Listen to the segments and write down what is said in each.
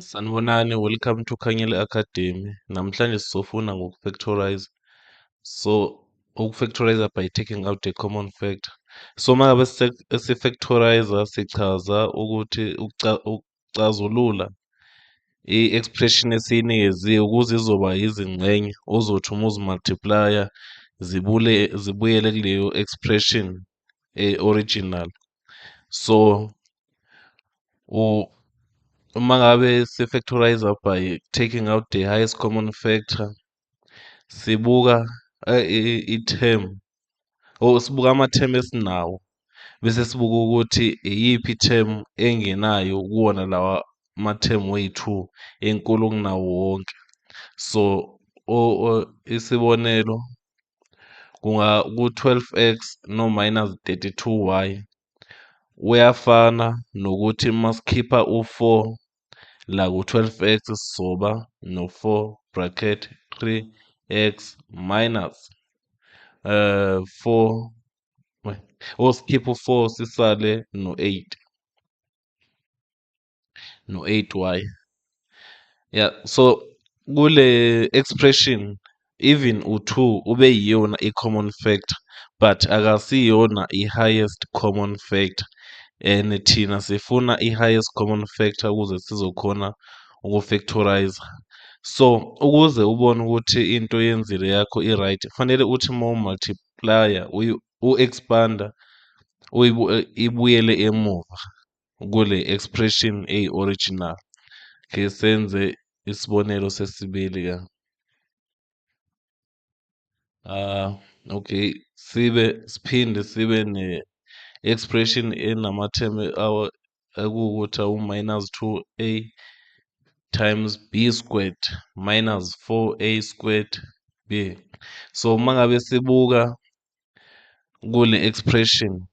Sanibonani, welcome to Khanyile Academy. Namhlanje sizofunda ngoku-factorize. So, uku-factorize by taking out a common factor. So, uma ngabe si-factorize, sichaza ukuthi ukucazulula i-expression esiyinikeziwe ukuze izoba izingxenye ozothi uma uzi-multiply-a zibuyele kuleyo expression e-original. So, uma ngabe si-factorize by taking out the highest common factor, sibuka i-term or sibuka ama-term esinawo, bese sibuka ukuthi iyiphi i-term engenayo kuwona lawa ma-term wayi-two enkulu kunawo wonke. So, isibonelo, ku-12 x no-minus 32 y uyafana nokuthi masikhipha u-4 la ku-12 x, sizoba no-4 bracket 3 x minus 4, or sikhiphe u-4, sisale no-8, no-8 y. Yeah, so kule expression even u-2 ube yiyona i-common factor, but akasiyona i-highest common factor, and thina sifuna i-highest common factor ukuze sizokhona uku-factorize. So ukuze ubone ukuthi into oyenzile yakho i-right, kufanele uthi uma u-multiply-a, u-expand-a, ibuyele emuva kule expression eyi-original. Okay, senze isibonelo sesibili-ke. Okay, sibe siphinde sibe ne-expression enama-term ekuwukuthi awu-minus 2 a times b squared minus 4a squared b. So uma ngabe sibuka kule expression,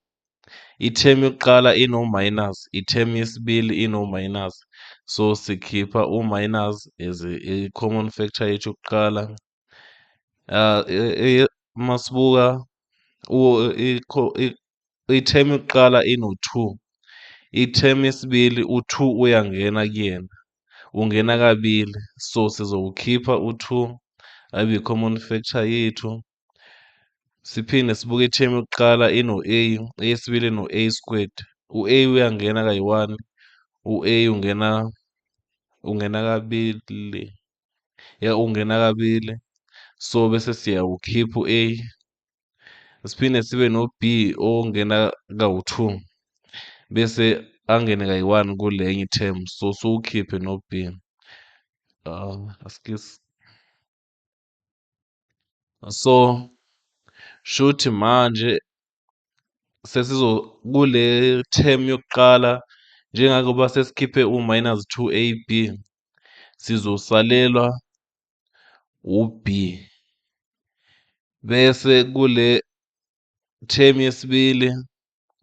i-term yokuqala ino-minus, i-term yesibili ino-minus, so sikhipha u-minus as i-common factor yethu yokuqala. Masibuka i-term yokuqala ino-two, i-term yesibili u-two uyangena kuyena, ungena kabili, so sizowukhipha u-two abe i-common factor yethu. Siphinde sibuke i-term yokuqala ino-a, eyesibili ino-a squared. U-a uyangena kayi-one, u-a ungena kabili, ya, ungena kabili, so bese siyawukhipha u-a. Siphinde sibe no-b ongena kawu-two, bese angene kayi-one kule enye i-term, so siwukhiphe no-b. Askies. So shuthi manje sesizo kule term yokuqala, njengoba sesikhiphe u-minus 2 ab, sizosalelwa u-b, bese kule term yesibili,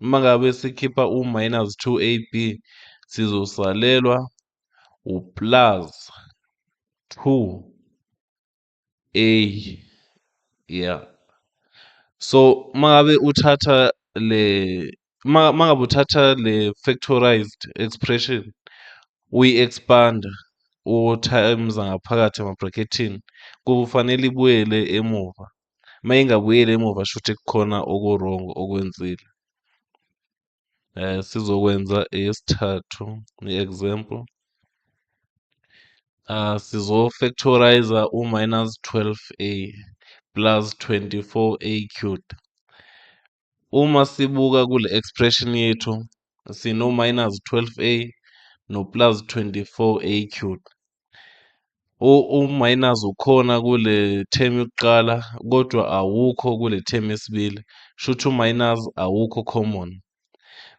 uma ngabe sikhipha u-minus 2 ab, sizosalelwa u-plus 2 a. Yeah, so uma ngabe uthatha le uma ngabe uthatha le factorized expression, uyi-expand-a, u-times ngaphakathi ema-bracket-ini, kufanele ibuyele emuva. Uma ingabuyeli emuva, shuthi kukhona oku-wrong okwenzile. Sizokwenza eyesithathu i-example. Sizo-factorize u-minus 12a plus 24a cubed. Uma sibuka kule expression yethu, sino minus 12a no plus 24a cubed. U-minus ukhona kule term yokuqala, kodwa awukho kule term yesibili, shuthi u-minus awukho common.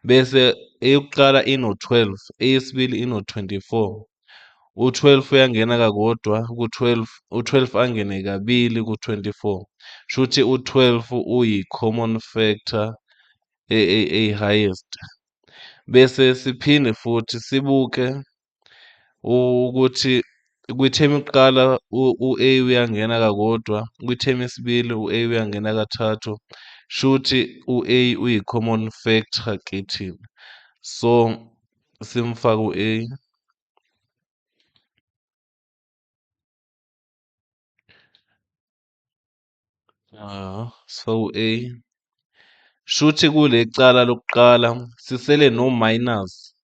Bese eyokuqala ino-12, eyesibili ino-24. U-12 uyangena kakodwa ku-12, u-12 angene kabili ku-24, shuthi u-12 uyi-common factor eyi-highest. Bese siphinde futhi sibuke ukuthi kwi-term yokuqala u-A uyangena kakodwa, kwi-term yesibili u-A uyangena kathathu, shuthi u-A uyi-common factor kithina, so simfake u-A. So A shuthi kule cala lokuqala sisele no minus,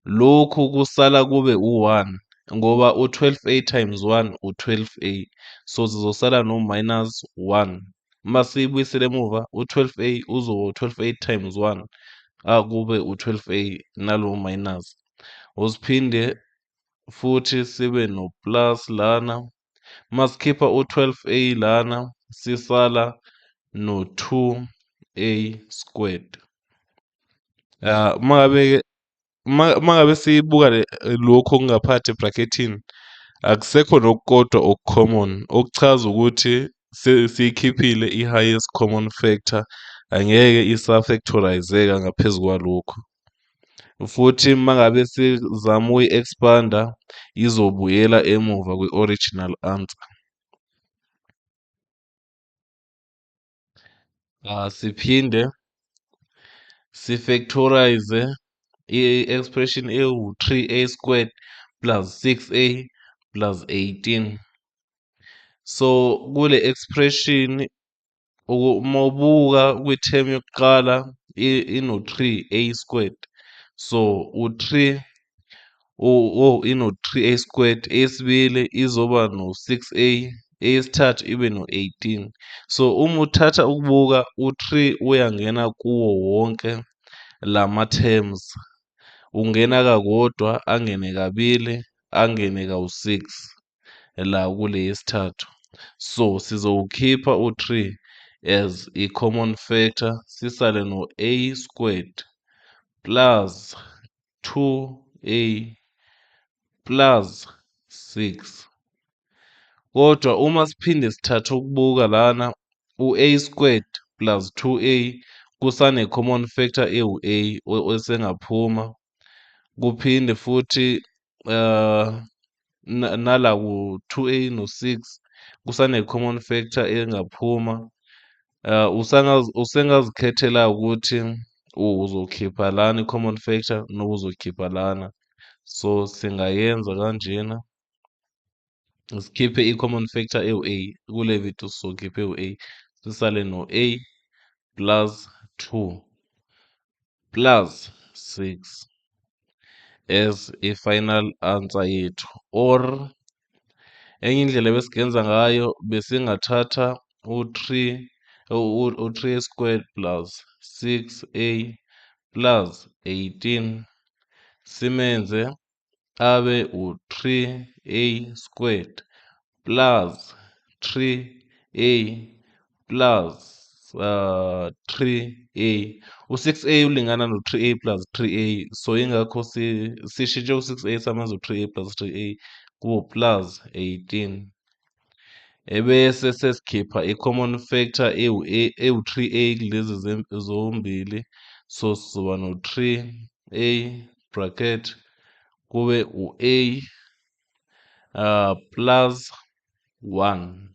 lokhu kusala kube u1 ngoba u12a times 1 u12a, so sizosala no minus 1. Masiyibuyisele emuva, u12a uzoba u12a times 1, akube u12a nalo minus. Usiphinde futhi sibe no plus lana, masikhipha u12a lana sisala no 2a squared. Mangabe siyibuka lokhu okungaphakathi ebrackethini, akusekho nokukodwa oku-common, okuchaza ukuthi siyikhiphile i-highest common factor, angeke isa-factorise-ka ngaphezu kwalokhu. Futhi mangabe sizama ukuyi-expand-a izobuyela emuva kwi-original answer. Siphinde si-factorize i-expression ewu-3a squared plus 6a plus 18. So kule expression uma ubuka kwi-term yokuqala ino-3a squared, so u-3 ino-3a squared, eyesibili izoba no-6a, eyesithathu ibe no-18. So uma uthatha ukubuka u-3 uyangena kuwo wonke lama-terms, ungena kakodwa, angene kabili, angene kawu-6 la kule yesithathu. So sizowukhipha u-3 as i-common factor, sisale no-a squared plus 2a plus 6. Kodwa uma siphinde sithatha ukubuka lana, u-a squared plus 2a kusane common factor ewu-a esengaphuma, kuphinde futhi nala ku-2a no-6 kusane common factor engaphuma. Usengazikhethela ukuthi uzokhipha lana i-common factor noma uzokhipha lana. So singayenza kanjena, sikhiphe i-common factor ewu-a kule video, sizokhipha ewu-a, sisale no-a plus 2 plus 6 as i-final answer yethu. Or enye indlela ebesingenza ngayo, besingathatha u-3 squared plus 6a plus 18, simenze abe u-3a squared plus 3a plus 3a. U-6a ulingana no-3a plus 3a, so ingakho sishintshe u-6a samenza u-3a plus 3a kuwo plus 18. Ebese sesikhipha i-common factor ewu-3a kulezi zombili, so sizoba no-3a bracket kube u-a plus 1,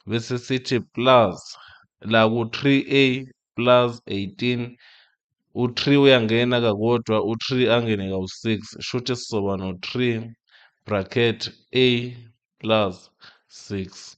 bese sithi plus la ku-3a plus 18, u-3 uyangena kakodwa, u-3 angene kawu-6, shuthi sizoba no-3 bracket a plus 6.